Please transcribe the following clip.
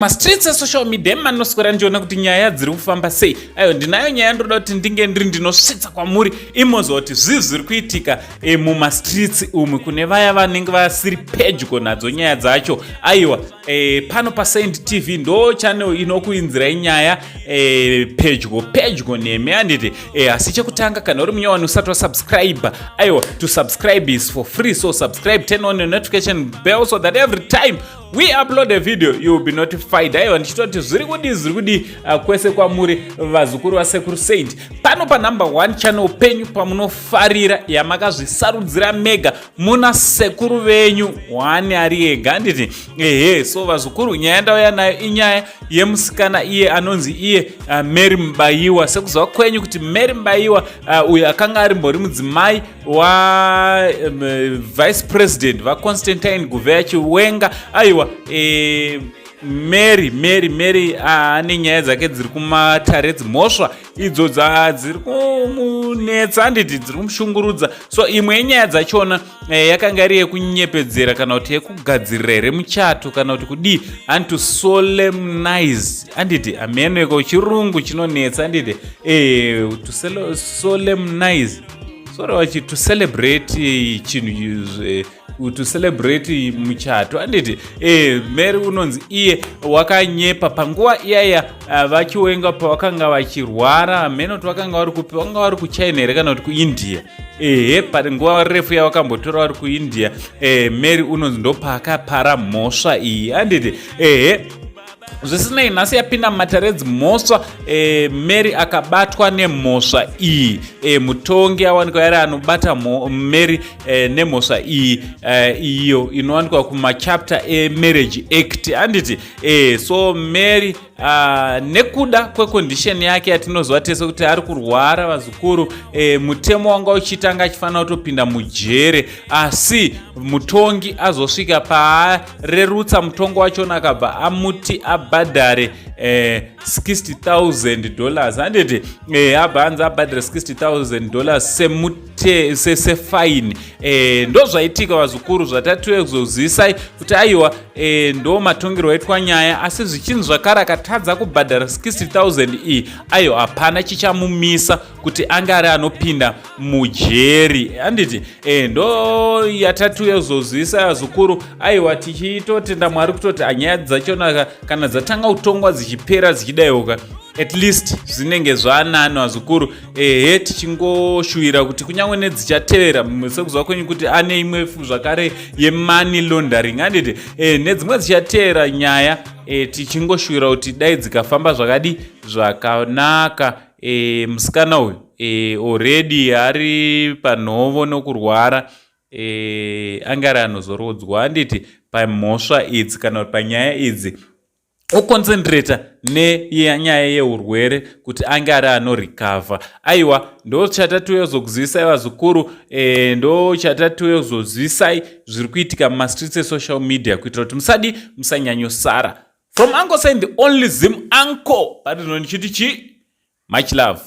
Mastreets esocial media emanoswera ndichiona kuti nyaya dziri kufamba sei. Ayo ndinayo nyaya ndoda kuti ndinge ndiri ndinosvitsa kwamuri imozwa kuti zvii zviri kuitika mumastreets umu kune vaya vanenge vasiri pedyo nadzo nyaya dzacho. Aiwa, pano paSaint TV ndo channel inokuinzirai nyaya pedyo pedyo nemi, handiti? Asi chekutanga, kana uri munyowani usati wasubscribe, aiwa, to subscribe is for free, so subscribe, turn on your notification bell so that every time we upload a video you will be notified. Aiwa, ndichitoti zviri kudii, zviri kudii kwese kwamuri vazukuru vaSekuru Saint pano panumber one channel penyu pamunofarira yamakazvisarudzira mega muna sekuru venyu one ari ega, handiti? Ehe, so vazukuru, nyaya ndauya nayo inyaya yemusikana iye anonzi iye Mary Mubayiwa. Sekuziva kwenyu kuti Mary Mubayiwa uyo akanga ari mbori mudzimai wa Vice President vaConstantine Guvheya Chiwenga. Aiwa, Mary ane nyaya dzake dziri kumatare dzimhosva idzo dziri kumunetsa, handiti? Dziri kumushungurudza. So imwe yenyaya dzachona yakanga iri yekunyepedzera kana kuti yekugadzirira here muchato kana kuti kudii, and to solemnize, handiti? Ameneko chirungu chinonetsa, handiti? To solemnize, sorry, wachi to celebrate chinhu, to celebrate muchato, handiti? Mary unonzi iye wakanyepa panguva iyaya vaChiwenga pavakanga vachirwara. Mhenoti vakanga vari kupi, vakanga vari kuChina here kana kuti kuIndia? Ehe, panguva refu yavakambotora vari kuIndia, Mary unonzi ndopaakapara mhosva iyi, handiti? Ehe, zvisinei, nhasi yapinda mumatare edzimhosva. Mary akabatwa nemhosva iyi. Mutongi awanikwa yari anobata Mary nemhosva iyi, iyo inowanikwa kumachapter eMarriage Act, handiti? So Mary, nekuda kwecondition yake yatinoziva tese kuti ari kurwara, vazukuru, mutemo wanga uchitanga achifanira kutopinda mujere, asi mutongi azosvika paarerutsa mutongo wachona, akabva amuti abhadhare $60,000, handiti? Abva anzi abhadhare $60,000 sefaini. Ndo zvaitika, vazukuru, zvatatiwe kuzozisai kuti aiwa, ndo matongero aitwa nyaya. Asi zvichinzi zvakare akatadza kubhadhara 60,000 iyi, aiwa, hapana chichamumisa kuti ange ari anopinda mujeri, handiti? Ndo yatatiuya kuzozivisa, vazukuru. Aiwa, tichitotenda Mwari kutoti anyaya dzachona kana dzatanga kutongwa dzichipera dzichidaiwoka, at least zvinenge zvanani, vazukuru. Ehe, tichingoshuvira kuti kunyange nedzichatevera, sekuziva kwenyu kuti ane imwe zvakare yemoney laundering, handiti? Nedzimwe dzichateera nyaya, tichingoshuvira kuti dai dzikafamba zvakadi zvakanaka. Musikana uyu already ari panhovo nokurwara, ange ari anozorodzwa, handiti, pamhosva idzi kana kuti panyaya idzi, oconcentrata nenyaya yeurwere kuti ange ari anorecover. Aiwa, ndo chatatiuya kuzokuzivisai, vazukuru. Ndo chatatiuya kuzozivisai zviri kuitika mumastreets esocial media kuitira kuti musadi musanyanyosara. From Uncle Saint, the only Zim uncle, patino ndichiti chi much love.